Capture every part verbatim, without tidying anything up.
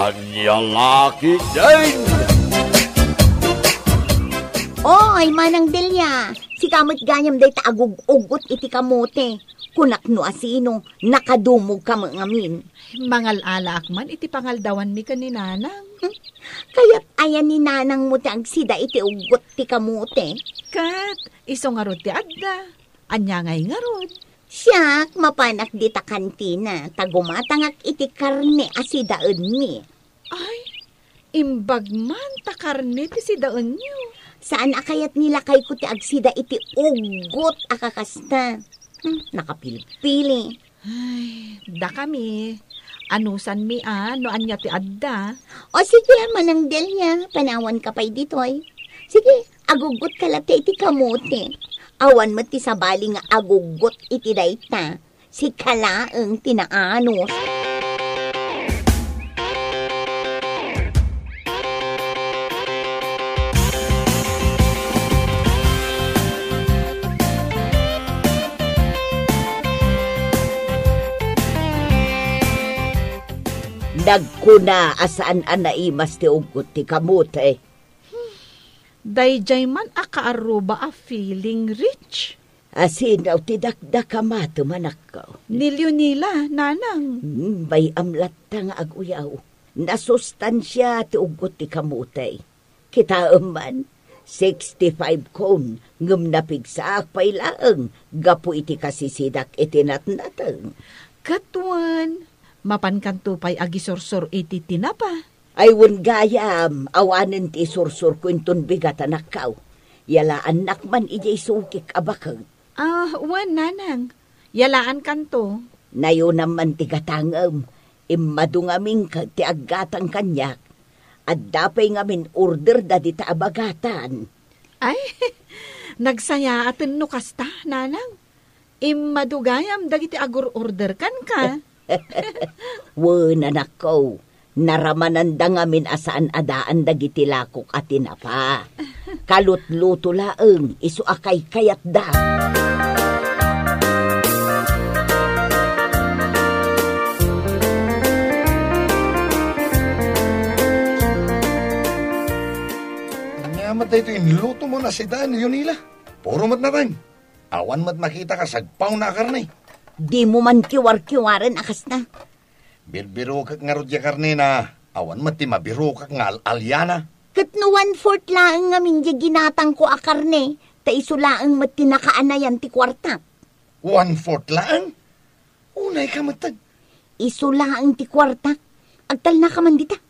Ania la ketdin? Oy, Manang Delia, sika met gayam dayta agug-ugot iti kamote. Kunak no asino, nakadumogka met ngamin. Mangal-alaak man iti pangaldawanmi ken ni Nanang. Hmm, kayat aya ni Nanangmo ti agsida iti ugot ti kamote? Ket isu ngarud ti adda. Ania ngay ngarud? Siak, mapanak dita kantina, ta gumatangak iti karne a sidaenmi. Ay, imbag man ta karne ti sidaenyo. Saan a kayat ni lakayko ti agsida iti ugot a kakasta. Hmm, nakapilpili. Ay, dakami. Anusanmi a no ania ti adda. O sige, Manang Delia, panawanka pay ditoy. Sige, aguggotka latta iti kamote. Awan met ti sabali nga aguggot iti dayta. Sika laeng ti naanos. Nagkuna a saan a naimas ti uggot ti kamote. Daydiay man a kaarruba a feeling rich. Asino ti dakdakama ti manakko? Ni Leonila, Nanang. Hmm, bay-am latta nga aguyaw. Nasustansia ti uggot ti kamote. Kitaem man, sixty-five kon, ngem napigsaak pay laeng gapu iti kasisidak iti natnateng. Ket wen, mapankanto pay agisursor iti tinapa? Ay, wen gayam, awanen ti isursurko inton bigat, anakko. Yalaannak man idiay sukik a baket. Ah, wen, Nanang. Yalaankanto. Nayonam man ti gatangem. Immadu ngamin ket ti aggatang kaniak. Adda pay ngamin orderda dita a bagatan. Ay, nagsayaaten no kasta, Nanang. Immadu gayam dagiti agur-order kenka. Wen, anakko, naramananda ngamin a saan a daan dagiti lakok a tinapa. Kalutluto laeng, isu a kaykayatda. Ania met daytoy inlutomo a sidaen, Leonila? Puro met nateng. Awan met makita kas agpawna a karne. Dimo man kiwarkiwaren a kasta. Birbirokek ngarud diay karnena, awan met ti mabirokak nga al-aliana. Ket no one-fourth laeng ngamin diay ginatangko a karne, ta isu laeng met ti nakaanayan ti kuartak. One-fourth laeng? Unayka metten. Isu laeng ti kuartak. Agtalnaka man dita.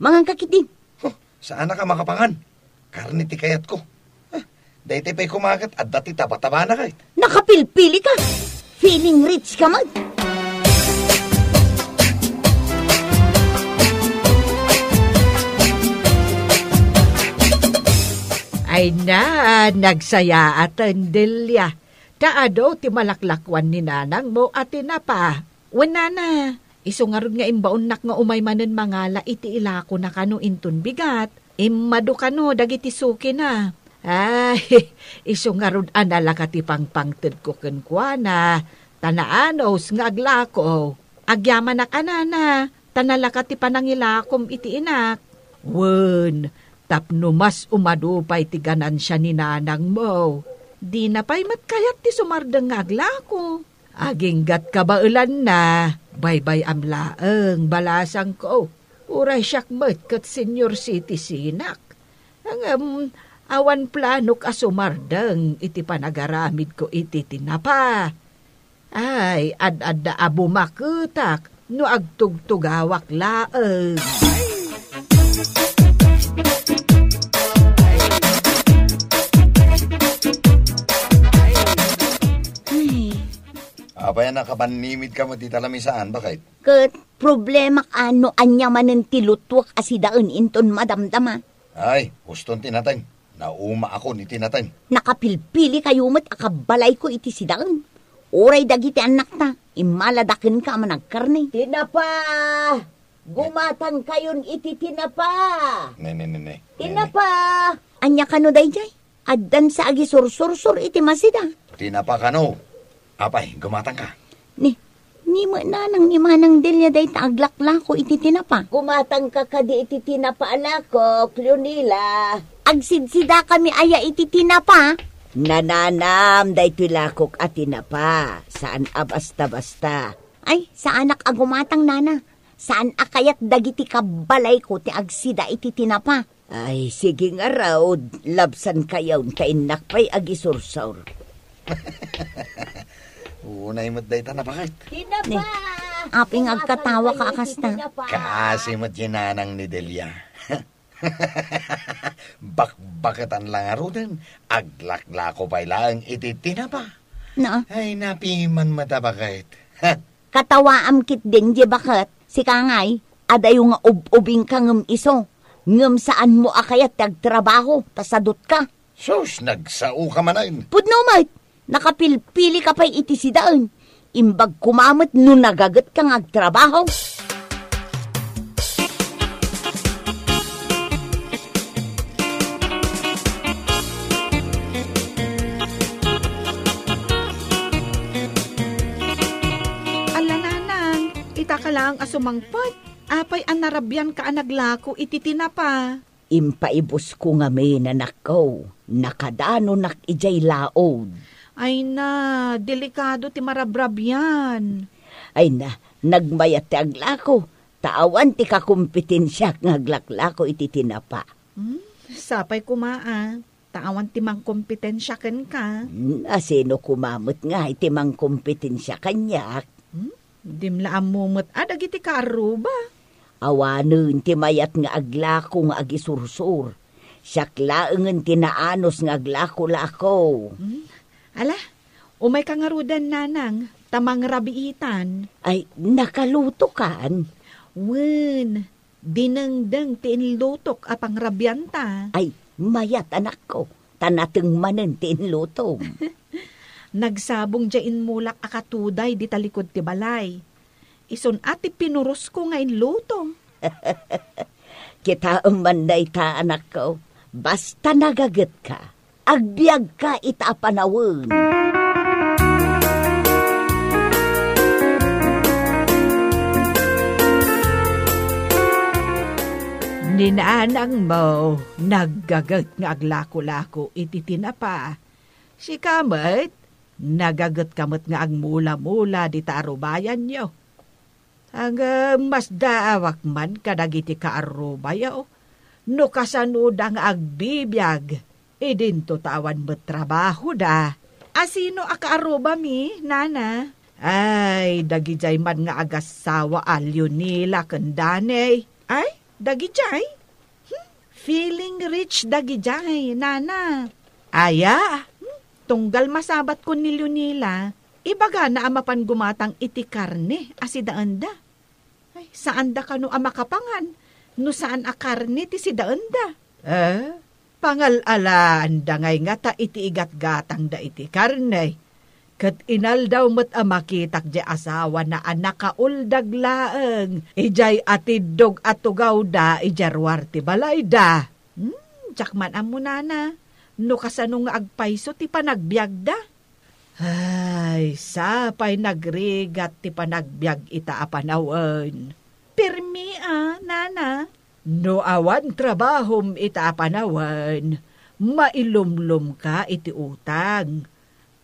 Manganka ketdin. Huh, saanaka makapangan. Karne ti kayatko. Ah, daytoy pay koma ket adda ti taba-tabana kay. Nakapilpilika. Feeling rich ka man. Ay na, nagsayaaten, Delia. Ta adu ti malaklakuan ni nanangmo a tinapa. Wen, nana, isu ngarud nga imbaonnak nga umay manen mangala iti ilakona kano inton bigat. Immadu kano dagiti sukina. Ay, isu ngarud a nalaka ti pangpangtedko kenkuana, ta naanus nga aglako. Agyamanak a, nana, ta nalaka ti panangilakom iti inak. Wen, tapno mas umadu pay ti ganansia ni nanangmo, dina pay met kayat ti sumardeng nga aglako. Aginggat kabaelanna, baybay-am laeng, balasangko. Uray siak met ket senior citizenak. Ngem, awan planok a sumardeng iti panagaramidko iti tinapa. Ay, ad-adda a bumaketak no agtugtugawak laeng. Ay. Apay a nakabannimidka met ita lamisaan, baket? Ket problemak a no ania manen ti lutuek a sidaen inton madamdama. Ay, uston ti nateng. Naumaakon iti nateng. Nakapilpilikayo met a kabbalayko iti sidaen. Uray dagiti annakta, immalada kenka a managkarne. Tinapa! Gumatangkayon iti tinapa! Ne, ne, ne, ne. Ne, ne. Tinapa! Ania kano daydiay? Addan sa agisursursor iti masida. Tinapa kano. Apay, gumatangka. Ni, Ni met nanang ni Manang Delia dayta aglaklako iti tinapa. Gumatangka kadi iti tinapa a lakok, Leonila? Agsidsidakami aya iti tinapa? Nananam daytoy lakok a tinapa. Saan a basta-basta. Ay, saanak a gumatang, nana. Saan a kayat dagiti kabbalayko ti agsida iti tinapa. Ay, sige ngarud, labsankayon ta innak pay agisursor. Unay met dayta napaket. Tinapa! Ni, apay nga agkatawa ka a kasta? Tinapa! Kaasi met ni nanang ni Delia. Bakbaketan la ngaruden, aglaklako pay laeng iti tinapa. Na? Ay, napiman met a baket. Katawaam ketdin diay baket, sika ngay, adayo nga ub-ubingka ngem isu, ngem saanmo a kayat ti agtrabaho, ta sadutka. Sus, nagsaoka manen. Pudno met, nakapilpilika pay iti sidaen. Imbag koma met no nagagetka nga agtrabaho. Ala, nanang, itaka laeng a sumangpet. Apay a narabianka a naglako iti tinapa? Impaibusko ngamin, anakko, nakadanonak idiay laod. Ay na, delikado ti marabrabian. Ay na, nagmayat ti aglako, ta awan ti kakompetensiak nga aglaklako iti tinapa. Hmm? Sapay koma a, ta awan ti mangkompetensia kenka. Hmm, a sino koma met nga iti mangkompetensia kaniak? Hmm? Dim la ammo met a dagiti kaarruba. Awanen ti mayat nga aglako nga agisursor. Siak laengen ti naanus nga aglako-lako. Hmm? Ala, umayka ngaruden, nanang, ta mangrabiitan. Ay, nakalutokan? Wen, dinengdeng ti inlutok a pangrabianta. Ay, mayat, anakko, ta nateng manen ti inlutom. Nagsabong diay inmulak a katuday di talikod ti balay. Isun a ti pinurosko nga inluto. Kitaem man dayta, anakko. Basta nagagetka, agbiagka ita a panawen. Ni nanangmo, naggaget nga aglako-lako iti tinapa. Sika met, nagagetka met nga agmula-mula dita arubayanyo. Ngem masdaawak man kadagiti kaarrubayo no kasanoda nga agbibiag idinto ta awan met trabahoda. A sino a kaarrubami, nana? Ay, dagidiay man nga agassawa a Leonila ken Danny. Ay, dagidiay? Hmm, feeling rich dagidiay, nana. Aya, hmm, tunggal masabatkon ni Leonila, ibagana a mapan gumatang iti karne a sidaenda. Ay, saanda kano a makapangan no saan a karne ti sidaenda? Eh, pangal-alaanda ngay ngata iti igatgatangda iti karne. Ket inaldaw met a makitak diay asawana a nakauldag laeng idiay atiddog a tugawda idiay ruar ti balayda. Hmm, diak man ammo, nana, no kasano nga agpayso ti panagbiagda. Ay, sapay nagrigat ti panagbiag ita a panawen. Permi a, nana. No awan trabahom ita a panawen, mailumlomka iti utang.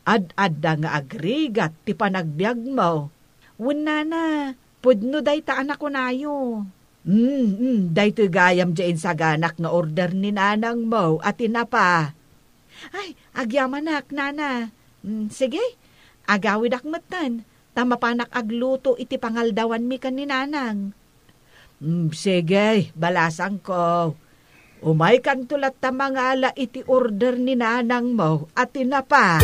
Ad-adda nga agrigat ti panagbiagmo. Wen, nana, pudno dayta a nakunayo. Mm, mm, daytoy gayam diay insaganak nga order ni nanangmo a tinapa. Ay, agyamanak, nana. Mm, sige, agawidak metten, ta mapanak agluto iti pangaldawanmi ken ni nanang. Mm, sige, balasangko. Umaykanto latta mangala iti order ni nanangmo a tinapa.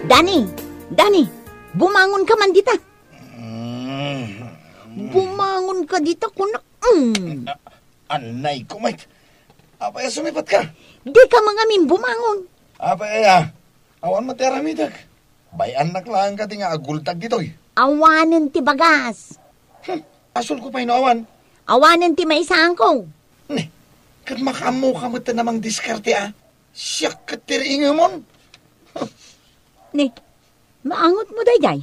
Dani! Dani! Bumangon ka man dita! Mm. Bumangon ka dita, kunak. Mm. Anay ko, Mike. Apay a sumipat ka? Di ka mangamin bumangon. Apay aya? Awan met ti aramidek. Bay-annak laeng kadi nga agultag ditoy. Awanen ti bagas. Hmm, asul ko pay no awan. Awanen ti maisaanko. Ni, Ket makaammoka met ti namangdiskarte a. Siak ket ti riingemon. Ni, maangotmo daydiay?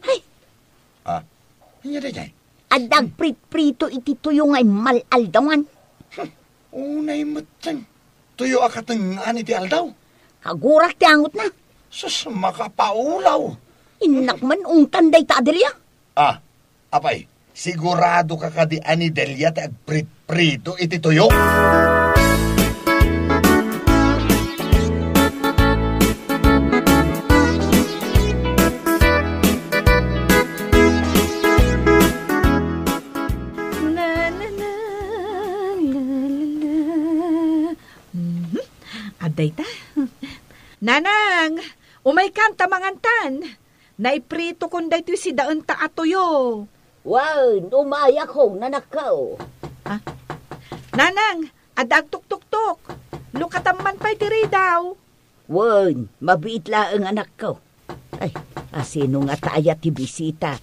Hay! Ah, ania daydiay? Adda agpritprito iti tuyo nga immal-aldawan. Hmm, unay metten. Tuyo a katengngaan iti aldaw. Kagurak ti angotna. Sus, makapaulaw. Innak man ungtan dayta a Delia. Ah, apay, sigurado ka kadi a ni Delia ti agpritprito iti tuyo? Na, na, na, la, la, la. Mhm. Adda ita. Nanang, umaykan ta mangantan. Naipritokon daytoy sidaenta a tuyo. Wen, umayakon, anakko. Ah? Nanang, adda agtuktuktok. Lukatan man pay ti ridaw. Wen, mabiit laeng, anakko. Ay, asino ngata aya ti bisita?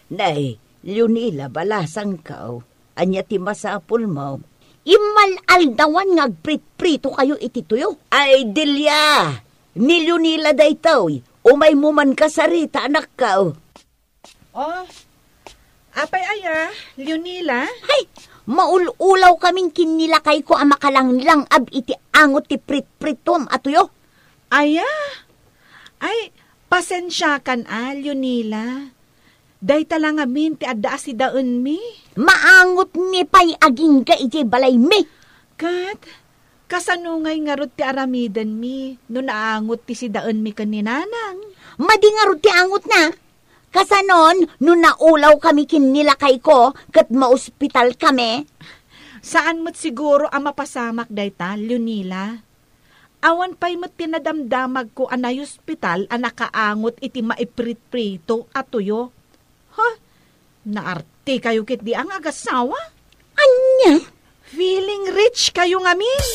Nay, Leonila, balasangko. Ania ti masapulmo? Immal-aldawan nga agpritpritokayo iti tuyo. Ay, Delia! Ni Leonila daytoy. Umaymo man kasarita, anakko. Oh, apay aya, Leonila? Hay, maul-ulaw kamin ken ni lakayko a makalanglang-ab iti angot ti pritprituam a tuyo. Aya? Ay, pasensiakan a, Leonila. Dayta la ngamin ti adda a sidaenmi. Maangotmi pay agingga idiay balaymi. Ket, kasano ngay ngarud ti aramidenmi no naangot ti sidaenmi ken ni Nanang? Madi ngarud ti angotna. Kasanon no naulawkami ken ni lakayko ket maospitalkami? Saan met siguro a mapasamak dayta, Leonila. Awan pay met ti nadamdamagko a naospital a nakaangot iti maipritprito a tuyo. Ha? Naartekayo ketdi a nga agasawa? Ania? Feeling rich kayo ngamin.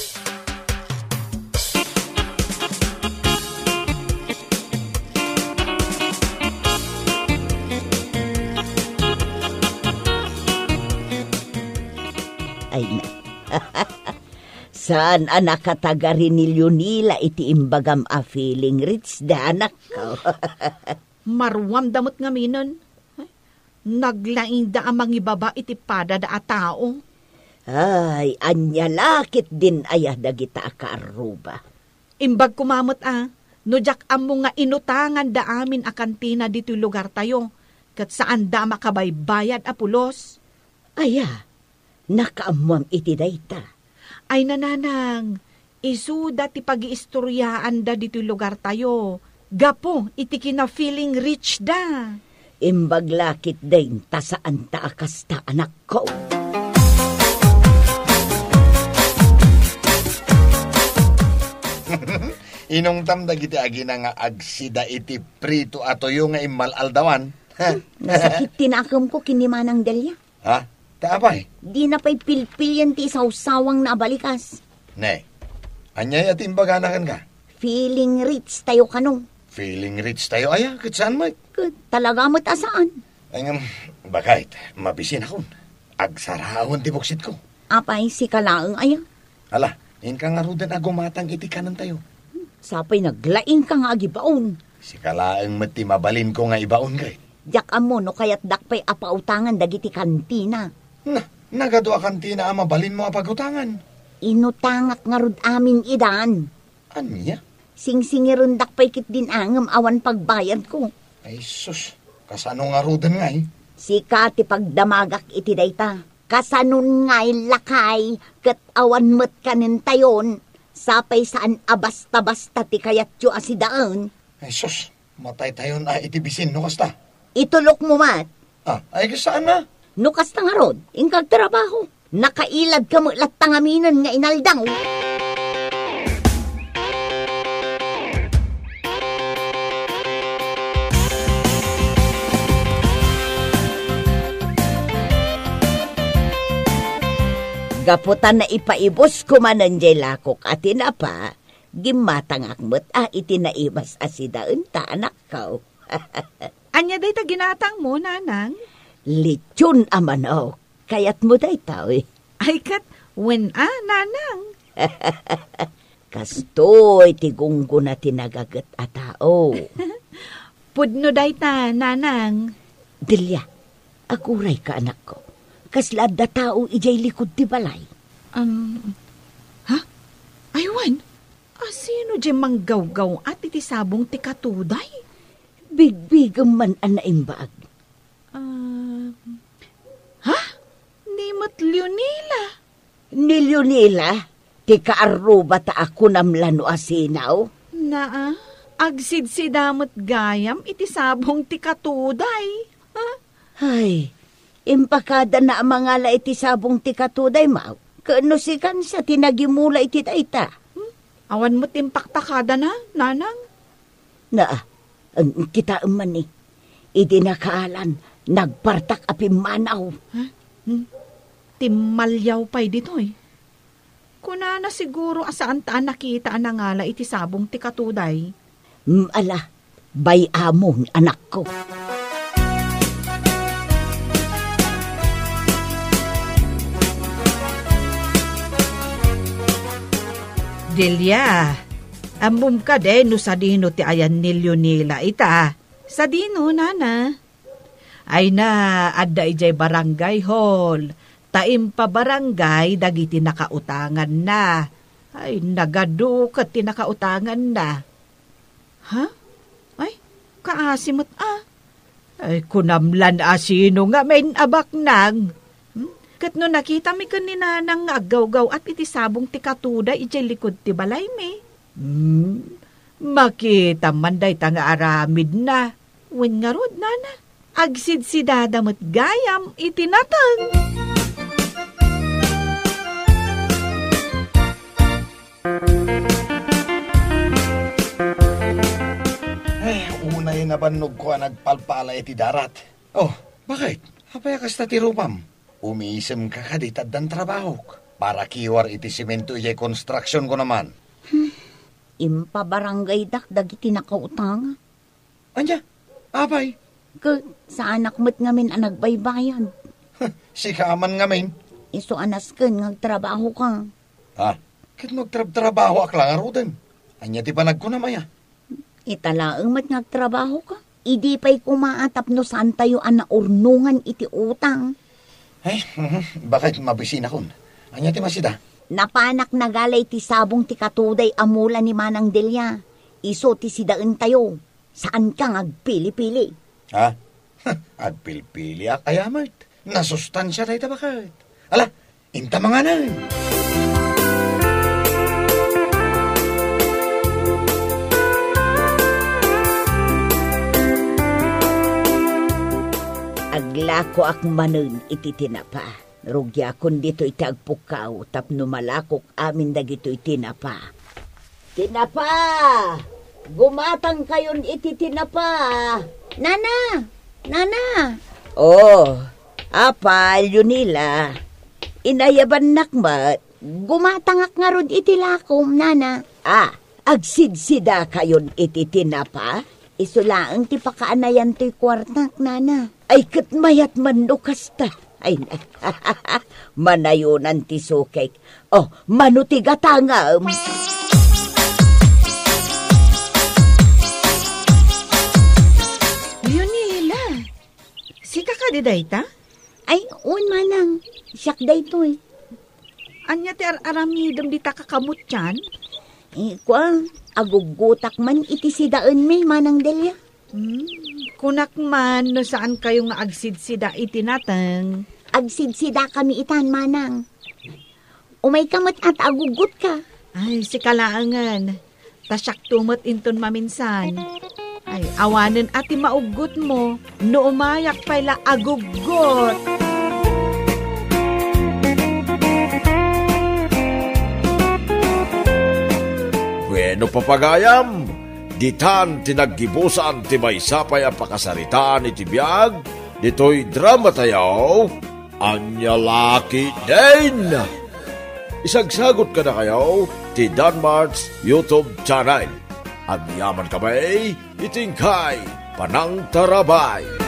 Ay na. Saan a nakatagari ni Leonila iti imbagam a feeling rich da, anakko? Maruamda met ngaminen. Naglaingda a mangibaba iti padada a tao. Ay, ania la ketdin aya dagita a kaarruba? Imbag koma met a, no diak ammo nga inutanganda amin a kantina ditoy lugartayo, ket saanda a makabaybayad a pulos. Aya, nakaammoam iti dayta. Ay, nanang, isuda ti pagiistoriaanda ditoy lugartayo, gapu iti kina-feeling rich da. Imbag la ketdin ta saanta a kasta, anakko. Inungtam dagiti agina nga agsida iti prito a tuyo nga immal-aldawan. Ha? Nasakit ti nakemko ken ni Manang Delia. Ha? Ta apay? Dina pay pilpilian ti isawsawangna a balikas. Ne, ania aya ti imbagana kenka? Feeling rich tayo kano. Feeling rich tayo aya? Ket saan met? Ket talaga met a saan. Ay ngem, bakit? Mabisinakon. Agsaraon ti buksitko. Apay, sika laeng aya? Ala, inka ngaruden a gumatang iti kanentayo. Sapay naglaingka nga agibaon. Sika laeng met ti mabalinko nga ibaon, kay. Diak ammo no kayatdak pay a pautangan dagiti kantina. Na, nagadu a kantina a mabalinmo a pagutangan. Inutangak ngarud amin idan. Ania? Singsingirendak pay ketdin a ngem awan pagbayadko. Ay sus, kasano ngaruden ngay? Sika ti pagdamagak iti dayta. Kasanon ngay lakay ket awan met kanentayon, sapay saan a basta-basta ti kayatyo a sidaen. Ay sus, mataytayon a iti bisin no kasta. Itulokmo met. Ah, ay, saan na? No kasta ngarud, inka agtrabaho. Nakailadka met latta ngaminen nga inaldaw. Gapu ta naipaibus koma diay lakok a tinapa, gimmatangak met a iti naimas a sidaenta, anakko. Ania dayta ginatangmo, nanang? Lechon a manok. Kayatmo daytoy? Ay, ket Wen a, nanang. Kastoy ti gunggona ti nagaget a tao. Pudno dayta, nanang. Delia, agurayka, anakko. Kasla adda tao idiay likud ti balay. Um, ha? Ay, wen. Asino diay manggawgaw-at iti sabong ti katuday? Bigbigem man a naimbag. Ah, ha? Ni met Leonila? Ni Leonila, ti kaarrubata a kunam la no asino? Naa, agsidsida met gayam iti sabong ti katuday. Ha? Ay, impakadana a mangala iti sabong ti katuday, maw. Ken no sikan sa ti nagimula iti dayta. Hmm? Awan met impakpakadana, nanang? Naa, ang kitaem man ni. Idi nakaalan, nagpartak a pimmanaw. Ha? Hmm? Timmaliaw pay ditoy. Kunana siguro a saanta a nakita a nangala iti sabong ti katuday. Mm, ala, bay-amon, anakko. Delia, ammom kadi no sadino ti ayan ni Leonila ita? Sadino, nana? Ay na, adda idiay barangay hall, ta impabarangay dagiti nakautanganna. Ay, nagadu ket ti nakautanganna. Ha? Ay, kaasi met a. Ay, kunam lan asino ngamin a baknang. Hmm? Ket no nakitami ken ni nanang nga aggawgaw-at iti sabong ti katuday idiay likud ti balaymi. Hmm? Makitam man dayta nga aramidna. Wen ngarud, nana, agsidsidada met gayam iti nateng. Eh, unay nabannogko a nagpalpala iti darat. Oh, bakit? Apay a kasta ti rupam? Umisemka kadi ta addan trabahok. Para kiwar iti semento ijay konstruksionko naman. Hmm. Impabarangaydak dagiti nakautang. Ania? Apay? Ket saanak met ngamin a nagbaybayad. Sika man ngamin? Isu a nasken nga agtrabahoka. Ha? Ket no agtrabtrabahoak la ngaruden? Ania ti panagkunam aya? Ita laeng met nga agtrabahoka. Idi pay koma a tapno saantayo a naurnongan iti utang. Ay, mhm, bakit mabisinakon? Ania ti masida? Napanak nagala iti sabong ti katuday a mula ni Manang Delia. Isu ti sidaentayo. Saanka nga agpili-pili. Ha? Agpilpiliak aya met? Nasustansia dayta baket. Ala, inta manganen. Aglakoak manen iti tinapa. Rugiakon ditoy ti agpukkaw tapno malakok amin dagitoy tinapa. Tinapa! Gumatangkayon iti tinapa. Nana! Nana! Oh, apay, Leonila. Inayabannak met. Gumatangak ngarud iti lakom, nana. Ah, agsidsidakayon iti tinapa? Isu laeng ti pakaanayan toy kuartak, nana. Ay, ket mayat man no kasta. Ay, na. Manayonan ti sukek. Oh, mano ti gatangam? Leonela, sika kadi dayta? Ay, un, manang. Siak daytoy. Ania ti ar-aramidem dita kakamutian? Eh, kua, aguggutak man iti sidaenmi, Manang Delia. Hmm, kunak man no saankayo nga agsidsida iti nateng. Agsidsidakami itan, Manang. Umayka met a ta aguggutka. Ay, sika laengen. Ta siakto met inton maminsan. Ay, awanen a ti mauggutmo, no umayak pay la aguggot. Bueno, papagayam, ditan ti naggibusan ti maysa pay a pakasaritaan iti biag ditoy dramatayo. Ania la ketdin? Isagsagot kadakayo ti Danmart's YouTube channel. Agyamankami iti inkay panangtarabay.